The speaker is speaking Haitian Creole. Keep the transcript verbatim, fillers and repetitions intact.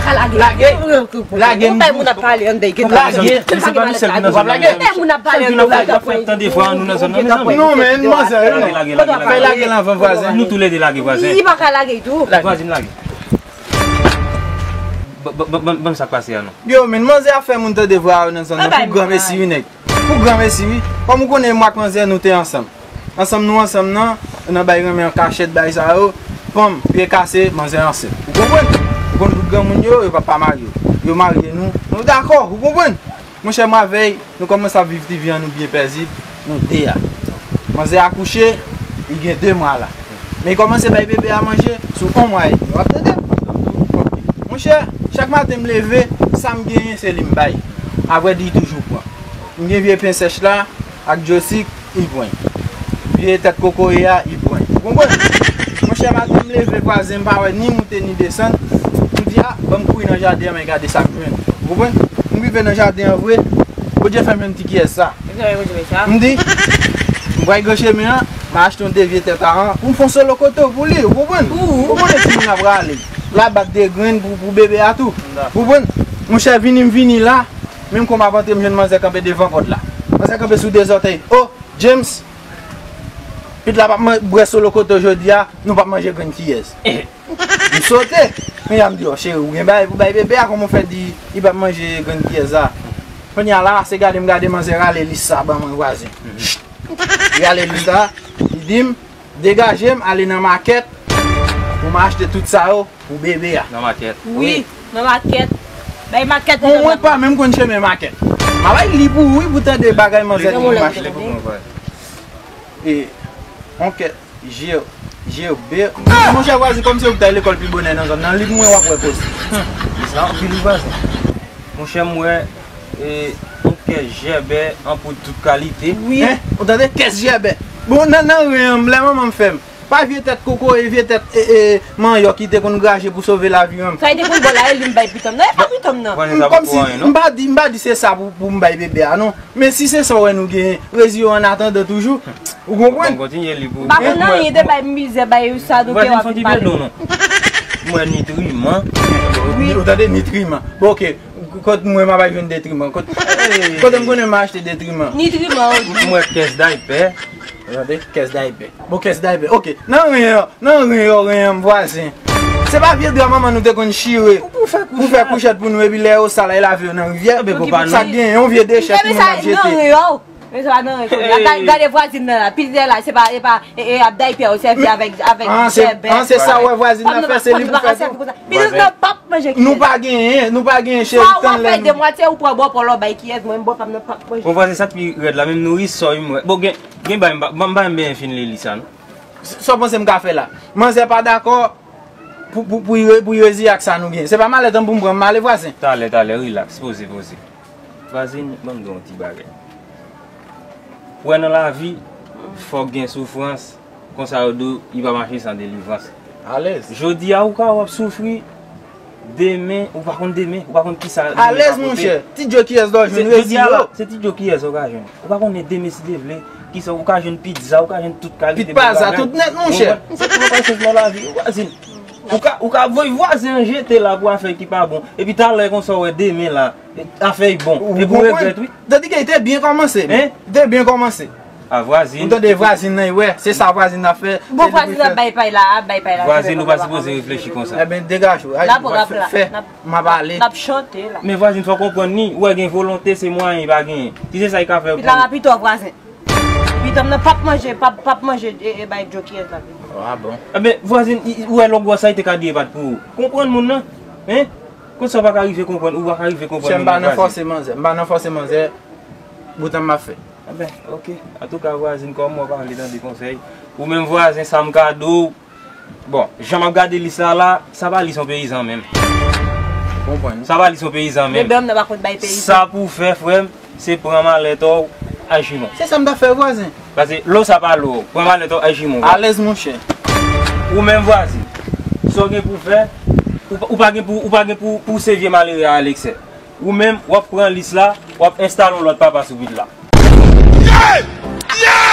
Ka lage. Lage. Lage. Ou bay moun ap pale anndan, gen lage. Se pa misye ki nan zòn nan. Ou bay moun ap pale anndan, w ap tande vwa nou nan zòn nan, mezanmi. Non, men, manzè, non. Fè lage l anvan vwazen. Nou toulède lage vwazen. Li pa ka lage tou. Vwazin lage. Ban m sa k pase a non. Yo, men, manzè ap fè moun tande vwa yo nan zòn nan. Pou granmesi, wi, nèg. Pou granmesi, wi. Kòm ou konnen, mwen ak manzè, nou te ansanm. Ansanm nou ansanm nan, nan bay renmen an kachèt, bay sa yo, panm, pye kase, manzè ansent. Ou konprann? Ou konn tout granmoun yo, yo p ap pa marye. Yo marye nou, nou dakò, ou konprann? Monchè, mwen avè l, nou kòmanse ap viv ti vi an nou byen pèzib, nou de a. Manzè akouche, li gen de mwa la. Men li kòmanse bay bebe a manje sou yon mwa edmi. W ap tande m? Monchè, chak maten m leve, sa m genyen, se li m bay. Apre di, li toujou pran. M gen vye pen sèch la, ak djosik, li pran. Vye tèt kokoye a, li pran. Ou konprann? Monchè, maten m leve, vwazen, m pa wè ni moute ni desann. M di, a, ban m kouri nan jaden an, men gade sa m jwenn. Ou konprann? M rive nan jaden an vre, Bondye fè m jwenn ti kiyès sa. M di, m pral gran chemen an, m achte yon de vye tèt a ran, pou m fè yon solo koto pou li, ou konprann? Ou konnen timoun ap rale. L ap bat de grenn pou, pou bebe a tou. Ou konprann? Monchè, vini m vini la, menm kòm ap antre, m jwenn manzè kanpe devan pòt la. Manzè kanpe sou de zòtèy. O, James, pitit la p ap man-, bwè solo koto jodi a, nou p ap manje grenn kiyès. M sote. Kounye a m di, o, cheri, ou gen bagay pou bay bebe a, kòman w fè di li p ap manje grenn kiyès sa? Kounye a la, se gade m gade manzè rale lis sa ban mwen vwazen. Li rale lis la, li di m, degaje m, ale nan makèt, pou m achte tout sa yo. Pou bebe a. Nan makèt. Wi, nan makèt. Bay makèt. Bon, mwen pa menm konn chemen makèt. M a bay li pou ou, wi, pou tande bagay manzè di pou m achte. E, yon kèt, J, J B. Monchè, vwazen, kòm se ou ki t al lekòl pi bonè nan zòn nan, li pou mwen w ap wè koze. Sa anpil, wi, vwazen. Monchè, m wè, e, yon kès jèbè an poud tout kalite. Wi. Hein? Ou tande? Kès jèbè. Bon, nan, nan ren an, lè manman m fè m. Pa vye tèt kokoye, vye tèt, e, e, manyòk ki te konn graje pou sove lavi an. Sa li te konn bò la, e li m bay pitit la. Non, e pa pitit la. Kòmsi, m pa di, m pa di se sa pou, pou m bay bebe a, non. Men si se sa w wè nou genyen, rezi yo an atandan toujou. Ou konprann? M kontinye li pou. M pa konn anyen de bay mizè, bay sa, doktè w ap vin pale. Vwazen, fon ti pale non. M wè nitriman. Wi. Ou tande nitriman. Bon, ok. Kot mwen m ap al jwenn detriman? Kot, kote m konnen m achte detriman? Nitriman, wi. M wè kès daypè. Ou tande? Kès daypè. Bon, kès daypè. Ok. Nan ren an, nan ren an, ren an, vwazen. Se pa vye dra manman nou te konn chire pou fè kouchèt pou nou, epi lè yo sal, al lave yo nan rivyè. Epi pou sa k genyen, yon vye dechè timoun ap jete. Nan ren an. Men se pa nan ren an. Gade, gade vwazin nan la. Pitit la, se pa, e pa, e, e, ap daypè yo sèvi avèk, avèk jèbèt. An, se sa w wè vwazin nan fè, se li pou fè tou. Pitit nan p ap manje kiyès. Nou pa genyen, nou pa genyen, cheri, tann lè nou. Swa w ap fè demwatye, ou pran bò pa w, lè w bay kiyès, mwen, bò pa m nan p ap manje. Bon, vwazen, sa k pi rèd la, menm nouri sò, wi, m wè. Bon, gen, gen bagay m pa, m pa, m pa menm byen fin li, li sa, non. Sa w panse m ka fè la? Manzè pa dakò pou, pou, pou, pou, pou y reziye ak sa nou gen. Se pa malèt an pou m pran, m ale, vwazen. Talè, talè, rilaks, poze, poze. Vwazin, ban m di w yon ti bagay. Ou wè nan lavi, fòk gen soufrans, konsa yo di w, li pa mache san delivrans. Alèz. Jodi a, ou ka wè w ap soufri, demen, ou pa konn demen, ou pa konn kisa demen ka pote. Alèz, monchè. Ti djo kiyès la w jwenn, rezi yo. Se ti djo kiyès ou ka jwenn. Ou pa konnen demen si Dye vle, kisa ou ka jwenn pizza, ou ka jwenn tout kalite bèl bagay. Pizza, tout nèt, monchè. Ou konprann? Se konsa nan lavi, vwazin. Ou ka, ou ka voye vwazen an jete la pou afè ki pa bon. Epi talè konsa w wè demen la, afè y bon. Epi w regrèt, wi. Tandike li te byen kòmanse. Hein? Li te byen kòmanse. A vwazin. Ou tande vwazin nan, wè. Se sa vwazin nan fè. Bon, vwazin nan bay pay la, ap bay pay la. Vwazin, ou pa sipoze reflechi konsa. Ebyen, degaje w. N ap, n ap, fè, n ap, m ap ale. N ap chante la. Men vwazin, fò w konprann li. Ou wè gen volonte, se mwayen, li pa genyen. Si se sa li ka fè pou ou. Pita rapito, vwazen. Pitit m nan p ap manje, p ap, p ap manje, e, e, bay djo kiyès la vini. Ah bon. Ebyen, vwazin, i, i, ou wè longwòs sa li te ka di e pa t pou ou. Konprann moun nan, hein? Konsa w pa ka rive konprann, ou pa ka rive konprann moun nan, vwazin. Chè, m pa nan fòse manzè, m pa nan fòse manzè, boutan m ap fè. Ebyen, ok. Antouka, vwazin, kòm mwen pale tande konsèy, ou menm vwazen, sa m ka di w, Bon, jan m ap gade lis la la, sa pa lis yon peyizan menm. Konprann. Sa pa lis yon peyizan menm. Bebe m nan pa konn bay peyizan. Sa pou w fè, frè m, se pran malèt ou, al jimon. Se sa m t ap fè, vwazen. Paske lo sa pa lo, pran malèt ou, al jimon. Alèz, monchè. Ou menm vwazin, sa w gen pou w fè, ou, ou pa gen pou, ou pa gen pou, pou w pouse vye malere a alèksè. Ou menm, w ap pran lis la, w ap enstale yon lòt papa sou pitit la. Yeah! Yeah!